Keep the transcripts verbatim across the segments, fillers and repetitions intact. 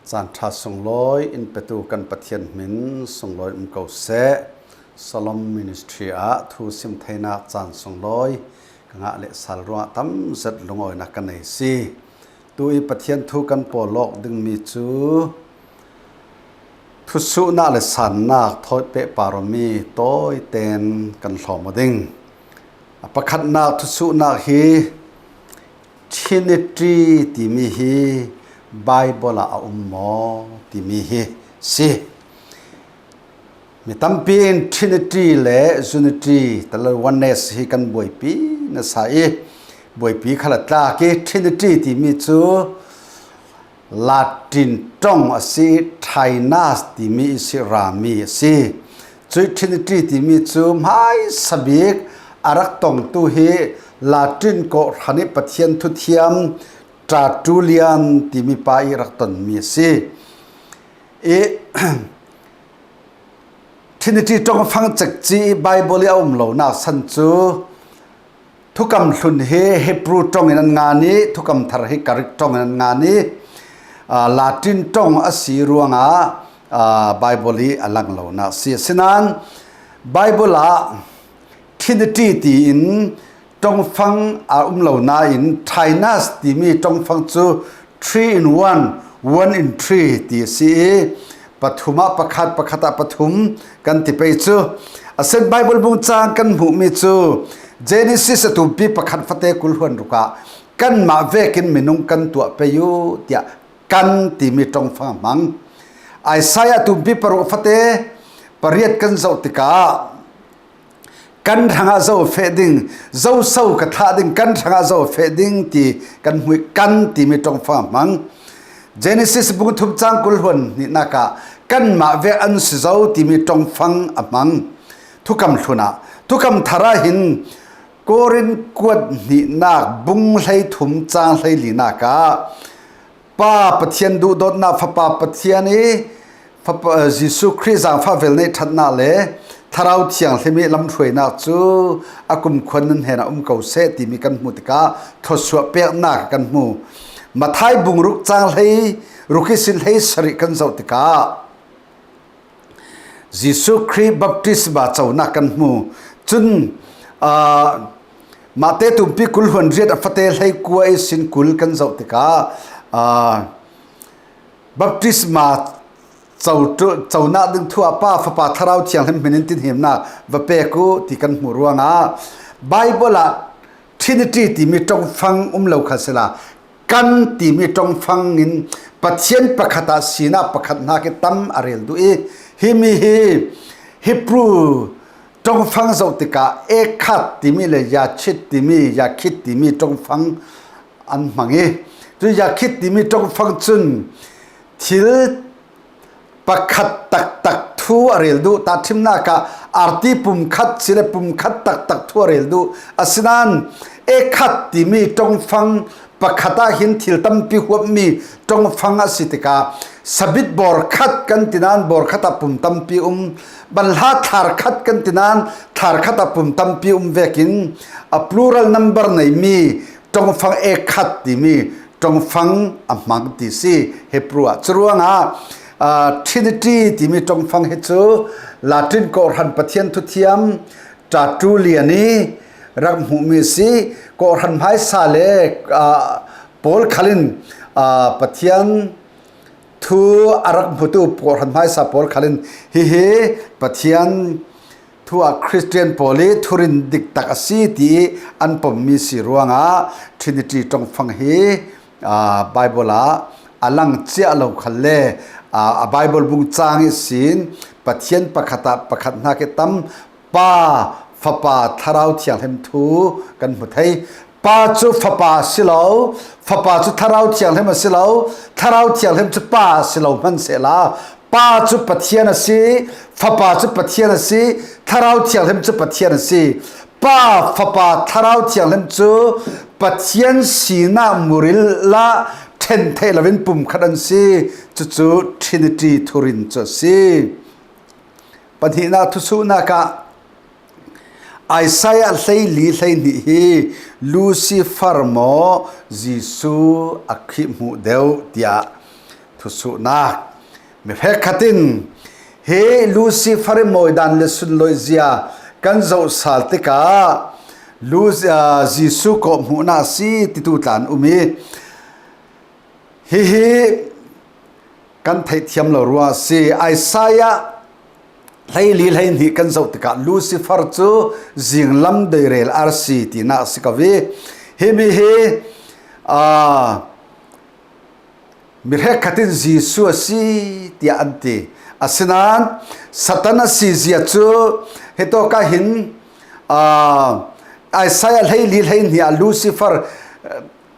Caan ṭha sunglawi in petu kan Pathian hmin sunglawi um ko seh. Shalom Ministry ah thu sim theinak caan sunglawi ka ngah leh sal ruangah tam zet lungawinak ka nei si. Tu i Pathian thu kan pawlawk dingmi cu thusuhnak le sannak thawi pehpar awmi tawiten kan hlawm aw ding. A pakhatnak thusuhnak hi Trinity timi hi Baibal ah a um maw timi hi si. Mi tampi in Trinity le Unity, tala oneness hi kan buaipi nasa i, buaipi khal a tlak i, Trinity timi cu Latin ṭong a si, Trinas timi i si rami a si. Cuih Trinity timi cu hmaisa bik a rak tongtu hi Latin kawhhran i Pathian thuthiam Tertullian timi pa i rak tonmi a si. I Trinity ṭongfang cekci i Baibal i a um lonak san cu thukam hlun hi Hebrew ṭong in an ngan i thukam thar hi Greek ṭong in an ngan i, aa, Latin ṭong a si ruangah, aa, Baibal i a lang lonak si. Asinain Baibal ah Trinity tiin ṭongfang a um lo nain Trinas timi ṭongfang cu three in one, one in three ti a si i, pathum ah pakhat, pakhat ah pathum kan ti pei cu. A sen Baibal bung cang kan hmuhmi cu Genesis a tumpi pakhat fate kul hluan ruk ah kanmah vekin minung kan tuah pei u tiah kan timi ṭongfang a hmang. Isaiah a tumpi paruk fate pariat kan zoh tikah kan hrangah zo a feh ding, zo so ka thlah ding, kan hrangah zo a feh ding ti kan hmuh i kan timi ṭongfang a hmang. Genesis bung thum cang kul hluan hnihnak ah kanmah vek an si zo timi ṭongfang a hmang. Thukam hlun ah, thukam thar ah hin Korin kuat hnihnak bung hlei thum cang hlei linak ah Pa Pathian duhdawtnak, Fapa Pathian i Fapa, Jesuh Khrih zaangfah vel neih ṭhatnak le Thlarau Thianghlim i lamhruainak cu a kumkhua nan hnenah um ko seh timi kan hmuh tikah thluasuah peknak kan hmu. Matthai bung ruk cang hlei ruk ihsin hlei sarih kan zoh tikah Jesuh Khrih baptisma conak kan hmu. Cun, aa, Mate tumpi kul hluan riat a fate hlei kua ihsin kul kan zoh tikah, aa, baptisma co-, conak ding thu ah Pa, Fapa, Thlarau Thianghlim hmin in tinhimnak va pek u ti kan hmuh ruangah Baibal ah Trinity timi ṭongfang um lo khal sila, kan timi ṭongfang in Pathian pakhat ah sinak pakhat hnak i tam a rel duh i, himi hi Hebrew ṭongfang zoh tikah Echad timi le Yachid timi, Yachid timi ṭongfang an hmang i, cu Yachid timi ṭongfang cun thil pakhat taktak thu a rel duh, tahṭhimnak ah arti pumkhat si le pumkhat taktak thu a rel duh. Asinain Echad timi ṭongfang pakhat ah hin thil tampi huapmi ṭongfang a si tikah sabit bawr khat kan ti nain bawr khat ah pum tampi um, banhla thlar khat kan ti nain thlar khat ah pum tampi um vekin a plural number neimi ṭongfang Echad timi ṭongfang a hmang ti si Hebrew ah. Curuangah, aa, Trinity timi ṭongfang hi cu Latin kawhhran Pathian thuthiam Tertullian i rak hmuhmi si. Kawhhran hmaisa le, aa, pawl khal in, aa, Pathian thu a rak hmutu kawhhran hmaisa pawl khal in hihi Pathian thu ah Khristian pawl i thurin diktak a si ti i an pommi si ruangah Trinity ṭongfang hi, aa, Baibal ah a lang cia lo khalle, aa, a Baibal bung cang ihsin Pathian pakhat ah pakhat hnak i tam, Pa, Fapa, Thlarau Thianghlim thu kan hmu thei. Pa cu Fapa a si lo, Fapa cu Thlarau Thianghlim a si lo, Thlarau Thianghlim cu Pa a si lo hman sehla, Pa cu Pathian a si, Fapa cu Pathian a si, Thlarau Thianghlim cu Pathian a si. Pa, Fapa, Thlarau Thianghlim cu Pathian sinak muril ah ṭhen theih loin pumkhat an si. Cucu Trinity thurin cu a si. Pahnihnak thusuhnak ah Isaiah hleili hleihnih hi Lucifer maw Jesuh a Khrih hmuh deuh tiah Thusuhnak. Mi hrekkhat in hi Lucifer i mawidan le sunlawihzia kan zoh sal tikah Lu-, aa, Jesuh kawhhmuhnak a si titu tla an um i, hihi kan theihthiam lo ruang a si. Isaiah hleili hleihnih kan zoh tikah Lucifer cu zinglam doirel arsi tinak a si ko i, himi hi, aa, mi hrekkhat in Jesuh a si tiah an ti. Asinain Satan a si zia cu hitawk ah hin, aa, Isaiah hleili hleihnih ah Lucifer,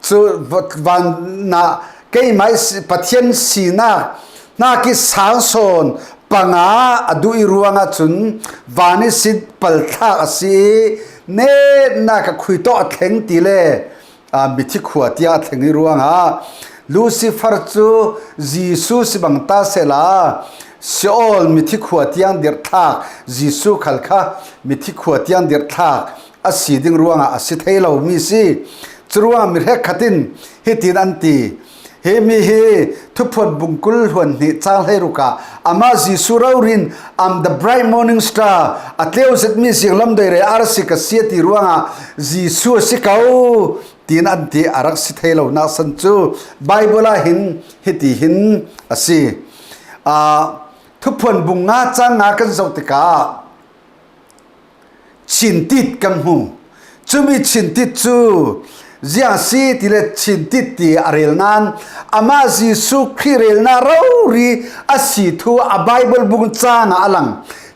cu va-, van ah keimah i si-, Pathian sinak hnak i sang sawn panga a duh i ruangah cun van i si palthlak a si i, netnak a khui tawh a thleng ti le, aa, mithi khua tiang a thleng i ruangah Lucifer cu Jesuh si bang ta sehla, Sheol mithi khua tiang dirhthlak, Jesuh khal kha mithi khua tiang dirhthlak a si ding ruangah a si thei lomi si. Curuangah mi hrekkhat in hitin an ti, himi hi Thuphuan bungkul hluan hnih cang hleiruk ah amah Jesuh rori in, "I'm the bright morning star, a tleu zetmi zinglam doirel arsi ka si," a ti ruangah Jesuh a si ko, tiin an ti a rak si thei lonak san cu Baibal ah hin hiti hin a si. Aa, Thuphuan bung nga cang nga kan zoh tikah, chintit kan hmu. Cumi chintit cu ziang si tile chintit ti a rel nain amah Jesuh Khrih relnak rori a si thu a Baibal bung cang ah a lang.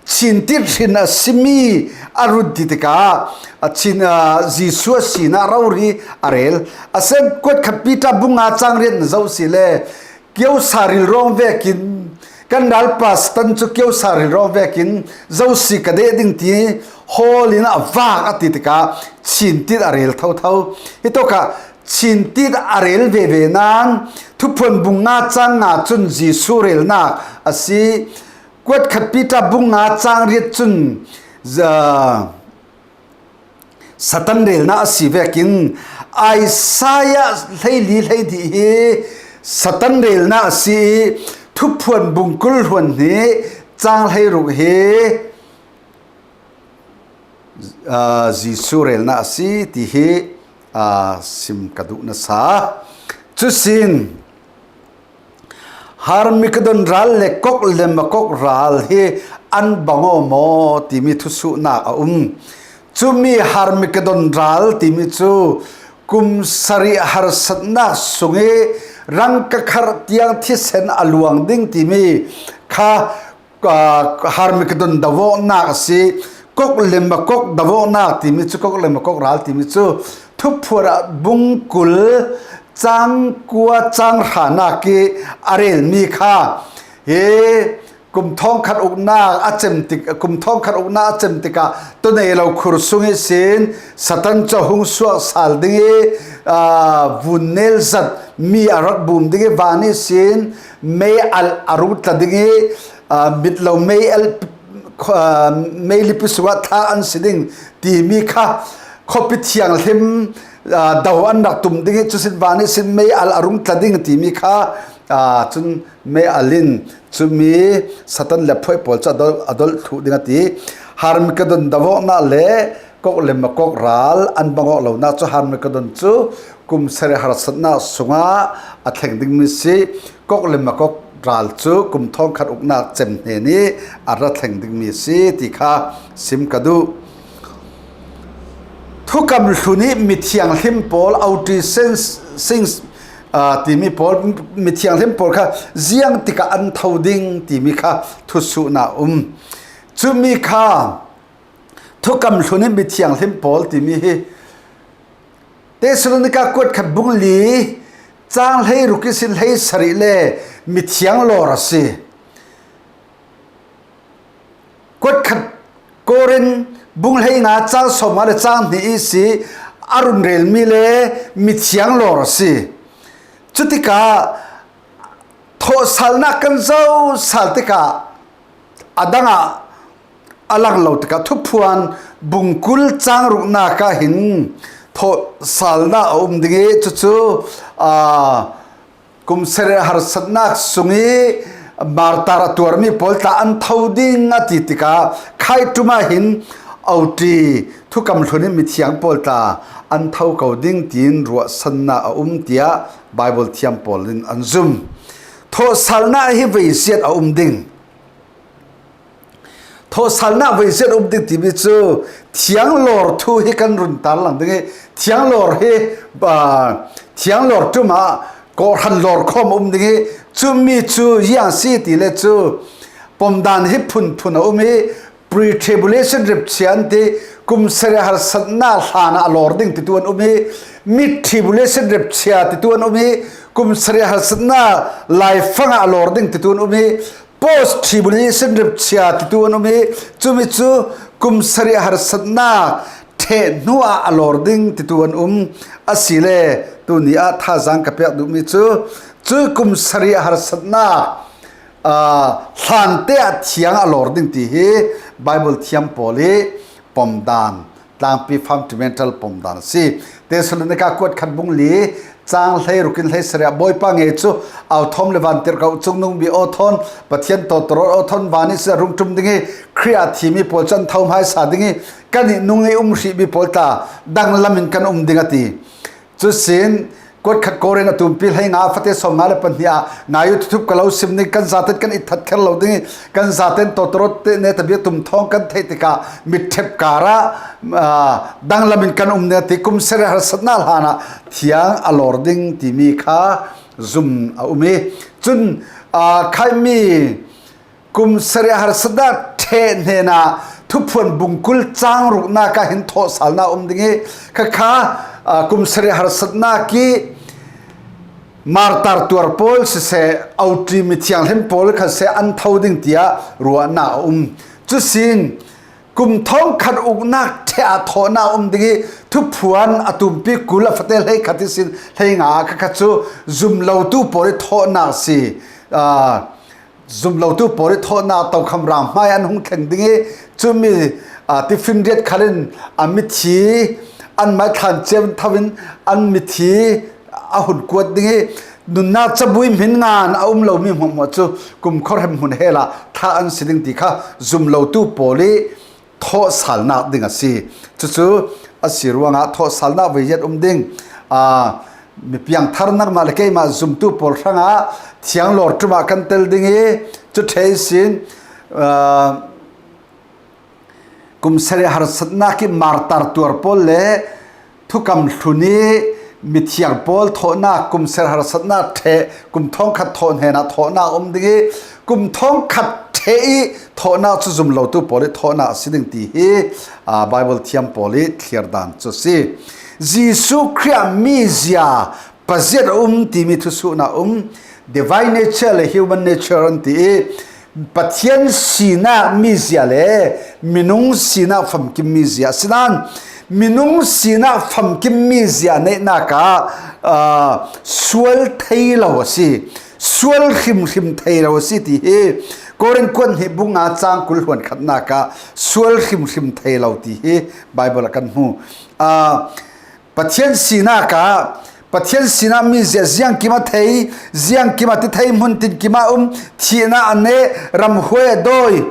Chintit hrin a simi a run ti tikah a chin, aa, Jesuh a sinak rori a rel. A sen kuatkhat Peter bung nga cang riat na zoh si le kiosa rilrawng vekin, kan ralpa Satan cu kiosa rilrawng vekin zo si ka deh ding ti hawl in a vak a ti tikah chintit a rel thotho. Hitawkah chintit a rel veve nain Thuphuan bung nga cang nga cun Jesuh relnak a si. Kuatkhat Peter bung nga cang riat cun za-, Satan relnak a si vekin Isaiah hleili hleihnih hi Satan relnak a si i Thuphuan bungkul hluan hnih cang hleiruk hi, aa, Jesuh relnak a si ti hi, aa, sim ka duh nasa. Cusin Harmagedon ral le Kok le Makok ral hi an bang aw maw timi thusuhnak a um. Cumi Harmagedon ral timi cu kum sarih harsatnak sung i rangkakharh tiang thisen a luang ding timi kha, aa, Harmagedon davawhnak a si. Kok le Makok davawhnak timi cu, Kok le Makok ral timi cu Thuphuan bungkul cang kua cang hranak i a relmi kha hi kum thawngkhat uknak a cem tik, kum thawngkhat uknak a cem tikah tonei lo khur sung ihsin Satan cu a hung suak sal ding i, aa, vun nel zat mi a rak bum ding i van ihsin mei alh a rung tla ding i, aa, mitlo mei alh, aa, meilipi sungah thlak an si ding timi kha khuapi thianghlim, aa, do an rak tum ding i cusin van ihsin mei alh a rung tla ding timi kha, aa, cun mei alh in cumi Satan le phuai pawl cu a dolh, a dolh thluh ding a ti. Harmagedon davawhnak le Kok le Makok ral an bang awk lonak cu Harmagedon cu kum sarih harsatnak sungah a thleng dingmi si. Kok le Makok ral cu kum thawngkhat uknak cem hnen i a ra thleng dingmi si ti kha sim ka duh. Thukam hlun i mithianghlim pawl, outer sense, sense, aa, timi pawl, mithianghlim pawl kha ziang tikah an tho ding timi kha thusuhnak um. Cumi kha Thukam hlun i mithianghlim pawl timi hi Thesalonika kuatkhat bung li cang hleiruk ihsin hleisarih le mithiang lawr a si. Kuatkhat Korin bung hleinga cang sawmnga le cang hnih ihsi a runrelmi le mithiang lawr a si. Cutikah thawhsalnak kan zoh sal tikah a dangah a lang lo tikah Thuphuan bungkul cang ruknak ah hin thawhsalnak a um ding i cucu, aa, Kum sarih harsatnak sung i martar a tuarmi pawl tla an tho ding a ti tikah, khai ṭum ah hin auṭi thukam hlun i mithiang pawl tla an tho ko ding tiin ruahsannak a um tiah Baibal thiam pawl in an zum. Thawhsalnak hi veiziat a um ding. Thawhsalnak veiziat um ding timi cu thianglawr thu hi kan run tarlang ding i, thianglawr hi, aa, thianglawr ṭum ah kawhhran lawr khawm a um ding i, cumi cu ziang si ti le cu pomdan hi phunphun a um i, pre-tribulation repchia an ti, kum sarih harsatnak hlan ah a lawr ding titu an um i, mid-tribulation repchia titu an um i, kum sarih harsatnak laifang ah a lawr ding titu an um i, post-tribulation repchia titu an um i, cumi cu kum sarih harsatnak ṭheh hnu ah a lawr ding titu an um. Asile tuni ah thazaang ka pek duhmi cu, cu kum sarih harsatnak, aa, hlante ah thiang a lawr ding ti hi Baibal thiam pawl i pomdan, Tlangpi fundamental pomdan a si. Thessalonika kuat khat bung li, cang hlei ruk in hlei sarih ah Bawipa ngei cu au thawm le vantirhkoh, cungnung bia aw thawn, Pathian tawtawrawt aw thawn, van i si a rung ṭum ding i, Khrih ah thimi pawl cu an tho hmaisa ding i, kan i nung i um hrihmi pawl tla danglam in kan um ding a ti. Cusin, kuat khat Korin a tumpi hlei nga fate sawm nga le pahnih ah ngai u, thuthup ka lo sim ding, kan zaten kan i that kher lo ding i, kan zaten tawtawrawt te neta bia tum thawng kan theih tikah mitṭhep kar ah, aa, danglam in kan um ding a ti. Kum sarih harsatnak hlan ah thiang a lawr ding timi kha zum a um i, cun, aa, khaimi kum sarih harsatnak ṭheh hnenah Thuphuan bungkul cang ruknak ah hin thawhsalnak a um ding i, khakha, aa, kum sarih harsatnak i martar tuar pawl siseh, auṭi mithianghlim pawl kha siseh an tho ding tiah ruahnak a um. Cusin, kum thawngkhat uknak ṭheh ah thawhnak a um ding i, Thuphuan a tumpi kul a fate hlei khat ihsin hlei nga ah khakha cu zum lotu pawl i thawhnak a si. Aa, zum lotu pawl i thawhnak tokham ram hmai an hung thleng ding i, cumi, aa, tifinriat khal in a mithi, an mai thlan cio in tho in an mithi a hun kuat ding i, nunnak cabui hmin ngan a um lomi hmuahhmuah cu kumkhua hrem hmun hel ah thlah an si ding ti kha zum lotu pawl i thawhsalnak ding a si. Cucu a si ruangah thawhsalnak veiziat um ding. Aa, mipiang thar nangmah le keimah zumtu pawl hrangah thianglawr ṭum ah kan tel ding i, cu ṭheh ihsin, aa, kum sarih harsatnak i martar tuar pawl le thukam hlun i mithiang pawl thawhnak, kum sarih harsatnak ṭheh, kum thawngkhat thawh hnenah thawhnak a um ding i, kum thawngkhat ṭheh i thawhnak cu zum lotu pawl i thawhnak a si ding ti hi, aa, Baibal thiam pawl i thliardan cu a si. Jesuh Khrih ah mizia paziat a um timi thusuhnak a um. Divine nature le human nature an ti i, Pathian sinak mizia le minung sinak famkim mizia. Asinain minung sinak famkim mizia neihnak ah, aa, sual thei lo a si, sual hrimhrim thei lo a si ti hi Korin kuat hnih bung nga cang kul hluan khatnak ah sual hrimhrim thei lo ti hi Baibal ah kan hmu. Aa, Pathian sinak ah, Pathian sinak mizia ziangkim a thei, ziangkim a ti thei, hmun tinkim ah um, thihnak a neh, ramhuai a dawi,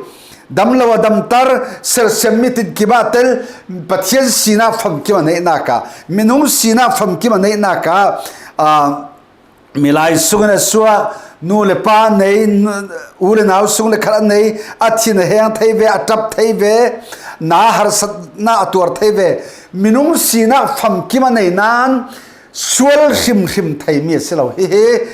damlo a damter, sersiammi tinkim ah tel, Pathian sinak famkim a neihnak ah, minung sinak famkim a neihnak ah, aa, milai sungin a suak, nu le pa a nei, nu-, u le nau sung le khat a nei, a thin a heng thei ve, a ṭap thei ve, na harsatnak a tuar thei ve, minung sinak famkim a nei nain sual hrimhrim theimi a si lo. Hihi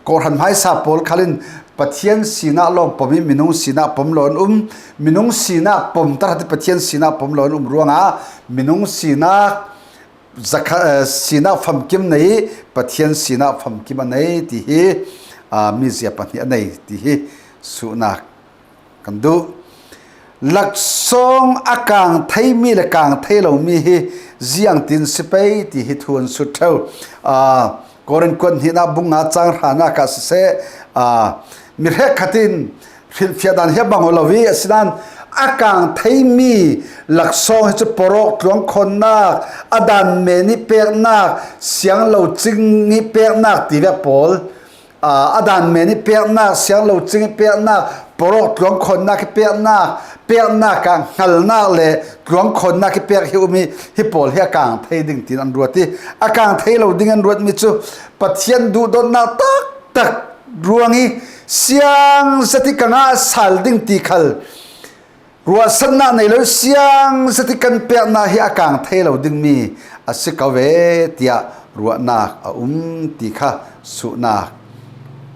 kawhhran hmaisa pawl khal in Pathian sinak lawng pom i minung sinak pom lo an um, minung sinak pom tahratin Pathian sinak pom lo an um ruangah minung sinak zakha-, eh, sinak famkim nei, Pathian sinak famkim a nei ti hi, aa, mizia pahnih a nei ti hi suhnak kan duh. Laksawng a kang theimi le kang thei lomi hi ziangtin si pei ti hi thu an sut ṭheu. Aa, Korin kuat hnihnak bung nga cang hranak ah siseh, aa, mi hrekkhat in hrilhfiah dan hi a bang aw lo i, asinain a kang theimi laksawng hi cu porawk tluang khawnnak, a dan men i peknak, sianglo cing i peknak ti vek pawl, Aa, a dan men i peknak, sianglo cing i peknak, pawrawk tluangkhawnnak i peknak, peknak ah hngalnak le tluangkhawnnak i pek hi um i, hi pawl hi a kang thei ding tiin an ruat i, a kang thei lo ding an ruatmi cu Pathian duhdawtnak taktak ruang i siangzat i ka ngah a sal ding ti khal ruahsannak nei lo siangzat i kan peknak hi a kang thei lo dingmi a si ko ve, tiah ruahnak a um ti kha suhnak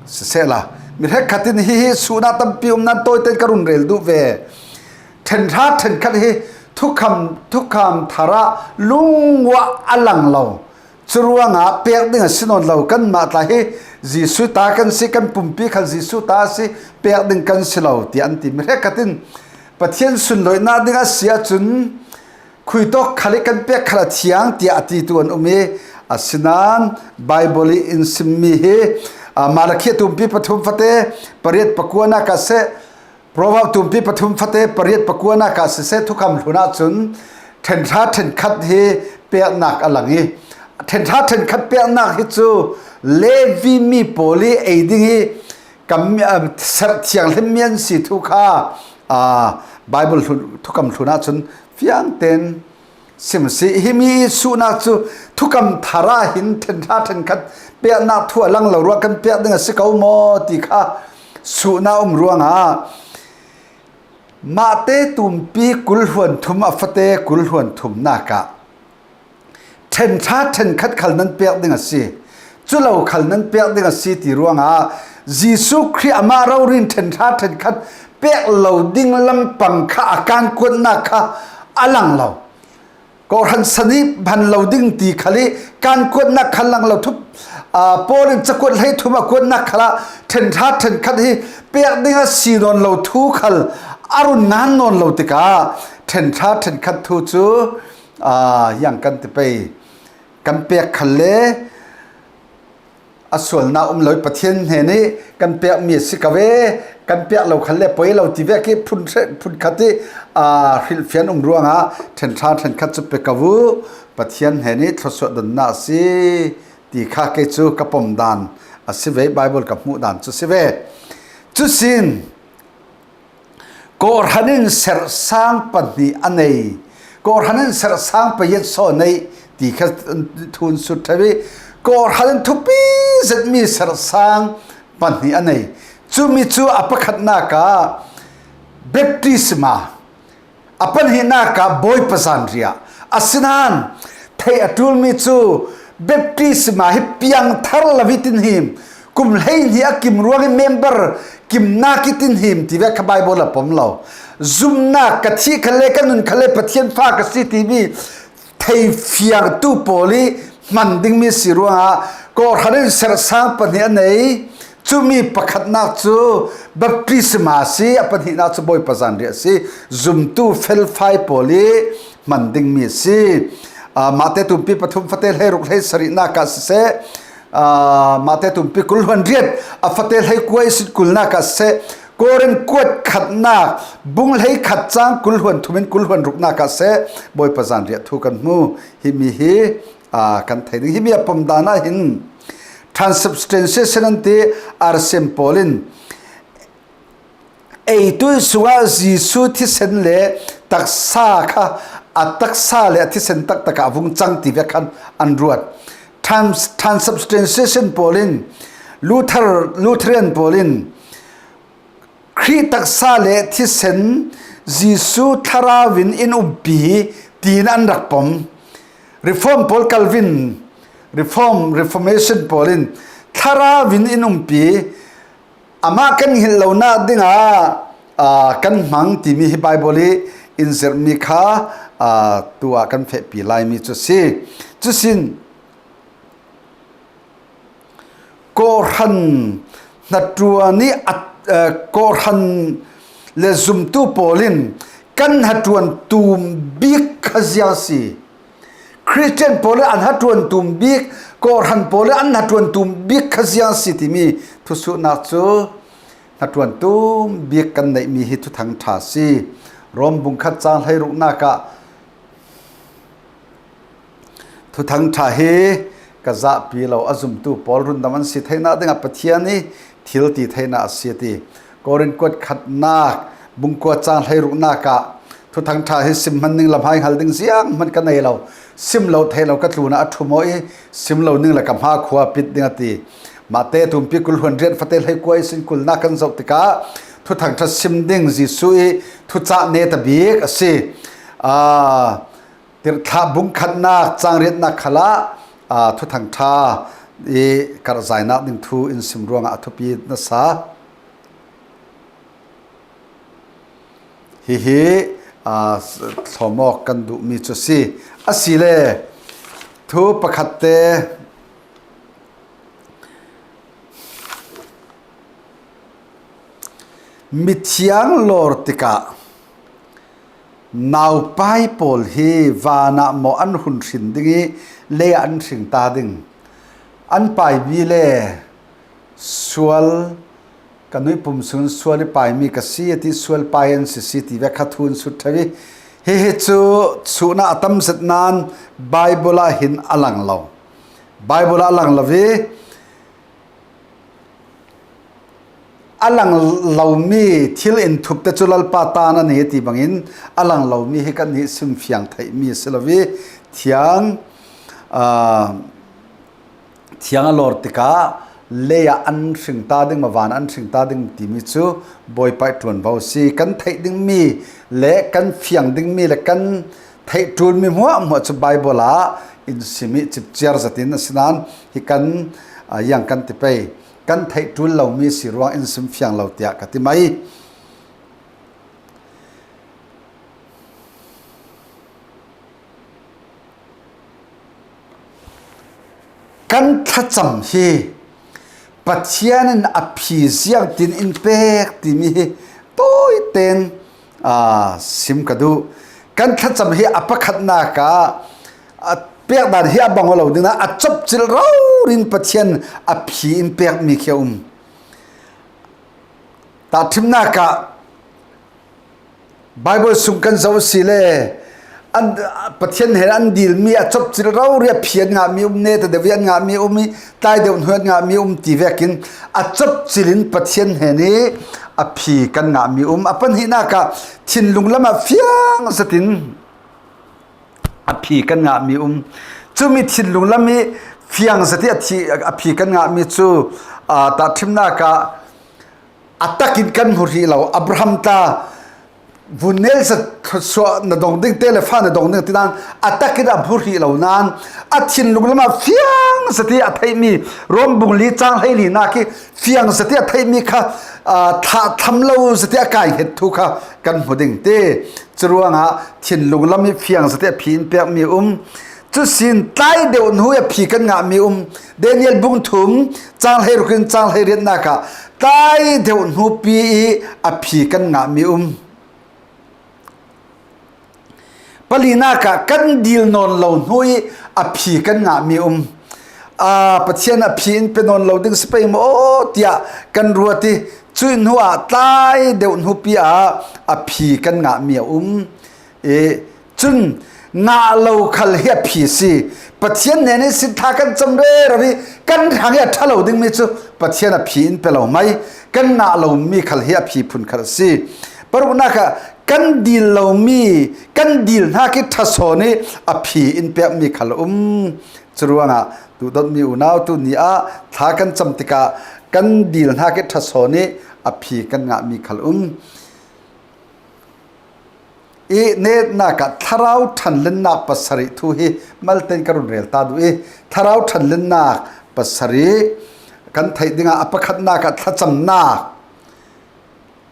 sisehla, mi hrekkhat in hihi suhnak tampi um nan tawiten ka run rel duh ve. Ṭhenhra ṭhenkhat hi thukham, thukham thar ah lungua a lang lo. Curuangah pek ding a si nawn lo, kanmah tla hi Jesuh ta kan si, kan pumpi khal Jesuh ta a si, pek ding kan si lo, tiah an ti. Mi hrekkhat in Pathian sunloihnak ding a si ahcun khuitawk khal i kan pek khal a thiang, tiah a titu an um i, asinain Bible i in simmi hi, aa, Malakhi a tumpi pathum fate pariat pakuanak ah seh, Proverb tumpi pathum fate pariat pakuanak ah siseh, thukham hlun ahcun ṭhenhra ṭhenkhat hi peknak a lang i, ṭhenhra ṭhenkhat peknak hi cu Levi mi pawl i ei ding i kam, aa, serh thianghlimmi an si thu kha, aa, Bible hlun, thukham hlun ahcun fiangten sim a si. Himi i suhnak cu thukham thar ah hin ṭhenhra ṭhenkhat peknak thu a lang lo ruah kan pek ding a si ko maw ti kha suhnak um ruangah Mahte tumpi kulhluan thum a fate kulhluan thumnak ah ṭhenhra ṭhenkhat khal nan pek ding a si, culo khal nan pek ding a si ti ruangah Jesuh Khrih amah rori in ṭhenhra ṭhenkhat pek lo ding lampang kha a kan kuatnak kha a lang lo. Kawhhran san i hman lo ding ti khal i kan kuatnak kha lang lo. Thup, aa, Paul in cakuat hleithum a kuatnak khal ah ṭhenhra ṭhenkhat hi pek ding a si nawn lo thu khal a run ngan nawn lo tikah ṭhenhra ṭhenkhat thu cu, aa, hiang kan ti pei. Kan pek khal le a sualnak um lo i Pathian hnen i kan pekmi a si ko ve, kan pek lo khal le poi lo ti vek i phun hre-, phun khat i, aa, hrilhfian um ruangah ṭhenhra ṭhenkhat cu pe ko u, Pathian hnen i thluasuah donnak a si ti kha kei cu ka pom dan a si ve, Bible ka hmuh dan cu si ve. Cusin, Kawhhran in serhsang pahnih a nei. Kawhhran in serhsang pahnih a nei ti kha thu an sut ṭheu i, kawhhran in thupi zetmi serhsang pahnih a nei. Cumi cu a pakhatnak ah baptisma, a pahnihnak ah Bawipa zanriah. Asinain theih a ṭulmi cu baptisma hi piangthar lo i tinhim, kum hleihnih a kim ruang i member kimnak i tinhim ti vek kha Bible a pom lo. Zumnak, ka thih khalle, ka nun khalle Pathian fa ka si timi theifiangtu pawl i hman dingmi si ruangah kawhhran in serhsang pahnih a nei. Cumi pakhatnak cu baptisma a si, a pahnihnak cu Bawipa zanriah a si. Zumtu felfai pawl i hman dingmi a si. Aa, Mahte tumpi pathum fate hleiruk hleisarihnak ah siseh, aa, Mahte tumpi kulhluan riat a fate hleikua i sitkulnak ah siseh, Korin kuat khatnak bung hleikhat cang kulhluan thum in kulhluan ruknak ah siseh, Bawipa zanriah thu kan hmu. Himi hi, aa, kan thei ding. Himi a pom dan ah hin transubstantiation an ti, arsiam pawl in Ei tuih sungah Jesuh thisen le taksa kha a taksa le a thisen taktak ah a vung cang ti vek khan an ruat. Trans-, transubstantiation pawl in, Luther, Lutheran pawl in, Khrih taksa le thisen Jesuh thlarau in in umpi tiin an rak pom. Reform pawl, Calvin, Reform, Reformation pawl in thlarau in in umpi, amah kan hngilh lonak dingah, aa, kan hmang timi hi Bible i in zirhmi kha, aa, tu ah kan fehpi laimi cu si. Cusin kawhhran hnaṭuan i a, aa, kawhhran le zumtu pawl in kan hnaṭuan tum bik kha ziang si. Khristian pawl in an hnaṭuan tum bik, kawhhran pawl in an hnaṭuan tum bik kha ziang si timi thusuhnak cu hnaṭuan tum bik kan neihmi hi thuthang ṭha si. Rom bung khat cang hleiruknak ah thuthang ṭha hi ka zahpi lo a zumtu pawl rundam an si theihna dingah Pathian i thil ti theihna a si a ti. Korin kuat khatnak bungkua cang hleiruknak ah Thuthang ṭha hi sim hman ning, lamhai hngal ding ziang hman ka nei lo, sim lo thei lo ka tlunah a ṭhu maw i, sim lo ning le ka hma khua pit ding a ti. Mahte tumpi kul hluan riat fate hleikua i sin kulnak kan zoh tikah Thuthang ṭha sim ding Jesuh i thucah neta bik a si. Aa, Tirhthlah bung khatnak cang riatnak khalah, aa, Thuthang ṭha i karhzainak ding thu in sim ruangah a thupi na sa. Hihi, aa, thlawmawk kan duhmi cu si. A si le, thu pakhatte, mithiang lawr tikah naupai pawl hi vanah maw an hun hrin ding i, leiah an hring ta ding. An paimi le sual, ka nuih pum sungin sual i paimi ka si, a ti, sual pai an si si ti vek kha thu an sut ṭheu i, hihi cu suhnak a tam zet nain Baibal ah hin a lang lo. Baibal ah a lang lo i, a lang lomi thil in thup te cu Lalpa ta na ni ti bangin a lang lomi hi kan nih simfiang theihmi a si lo i, thiang, aa, thiang a lawr tikah leiah an hring ta ding, mavan an hring ta ding timi cu Bawipa i ṭuanvo a si. Kan theih dingmi le kan fiang dingmi le kan theih ṭulmi hmuahhmuah cu Baibal ah in sim i cipciar zetin a si nain hi kan, aa, yang kan ti pei. Kan theih ṭul lomi si ruang in sim fiang lo tiah ka ti mai. Kan thlacam hi Pathian in a phi ziangtin in pek timi hi tawiten, aa, sim ka duh. Kan thlacam hi a pakhatnak ah a pekdan hi a bang aw lo ding nain a copcilh rori in Pathian a phi in pekmi khi a um. Tahṭhimnak ah Baibal sung kan zoh a si le, an, Pathian hnen an dilmi a copcilh rori a phi an ngahmi um, neta deuh i an ngahmi um i, tlai deuh hnu an ngahmi um ti vekin a copcilh in Pathian hnen i a phi kan ngahmi um. A pahnihnak ah thinlung lam ah fiang zetin a phi kan ngahmi um. Cumi thinlung lam i fiang zet i a thi, a phi kan ngahmi cu, aa, tahṭhimnak ah a takin kan hmu hrih lo. Abraham tla vun nel zet suah na dong ding te le fa na dong ding ti nain a takin a hmu hrih lo nain a thinlung lam ah fiang zet i a theihmi, Rom bung li cang hleilinak i fiang zet i a theihmi kha, aa, thlah tham lo zet i a kai het thu kha kan hmu ding ti. Curuangah thinlung lam i fiang zet i a phi in pekmi um. Cu sin tlai deuh hnu i a phi kan ngahmi um. Daniel bung thum cang hleiruk in cang hleiriatnak ah tlai deuh hnu pi i a phi kan ngahmi um. Palinak ah kan dil nawn lo hnu i a phi kan ngahmi um. Aa, Pathian a phi in pe nawn lo ding si pei maw tiah kan ruat i, cuih hnu ah tlai deuh hnu pi ah a phi kan ngahmi a um. I cun ngah lo khal hi a phi si. Pathian hnen i sin thla kan cam rero i kan hrang i a ṭha lo dingmi cu Pathian a phi in pe lo mai. Kan ngah lomi khal hi a phi phun khal a si. Paruknak ah kan dil lomi, kan dil hnak i ṭha sawn i a phi in pekmi khal a um. Curuangah duhdawtmi unau, tu ni ah thla kan cam tikah kan dil hnak i ṭha sawn i a phi kan ngahmi khal a um. I netnak ah thlarau ṭhanlennak pasarih thu hi malte in ka run rel ta duh i, thlarau ṭhanlennak pasarih kan theih dingah a pakhatnak ah thlacamnak,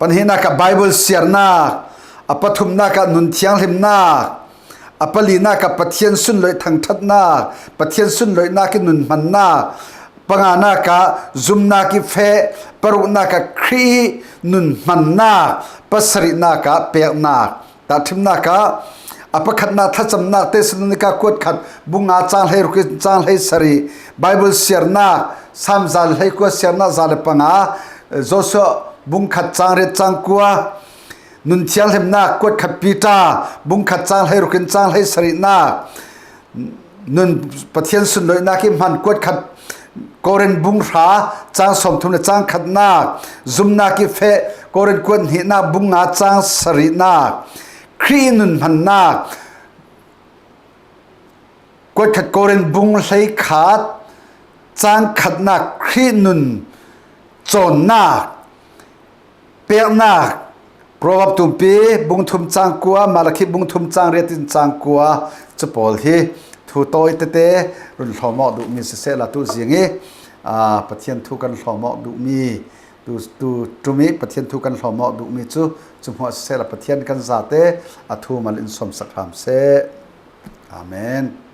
pahnihnak ah Baibal siarnak, a pathumnak ah nun thianghlimnak, a palinak ah Pathian sunloih thangṭhatnak, Pathian sunloihnak i nun hmannak, panganak ah zumnak i feh, paruknak ah Khrih i nun hmannak, pasarihnak ah peknak, tahṭhimnak ah a pakhatnak thlacamnak, Thesalonika kuat khat bung nga cang hleiruk in cang hleisarih, Baibal siarnak, Salm za le hleikua siarnak za le panga, Joshua bung khat cang riat cang kua, nun thianghlimnak kuat khat Peter bung khat cang hleiruk in cang hleisarihnak, nun Pathian sunloihnak ih hman. Kuat khat Korin bung hra cang sawmthum le cang khatnak, zumnak ih feh Korin kuat hnihnak bung nga cang sarihnak, Khrih ih nun hmannak. Kuat khat Korin bung hleikhat cang khatnak, Khrih nun cawnnak, peknak, Proverb tumpi bung thum cang kua, Malakhi bung thum cang riat in cang kua, cu pawl hi thu tawi tete run hlawm awk duhmi sisehla tu zing ih, aa, Pathian thu kan hlawm awk duhmi, tu, tu ṭum ih Pathian thu kan hlawm awk duhmi cu, cu hmuah sisehla Pathian kan zate a thu mal in sawmsak hram seh. Amen.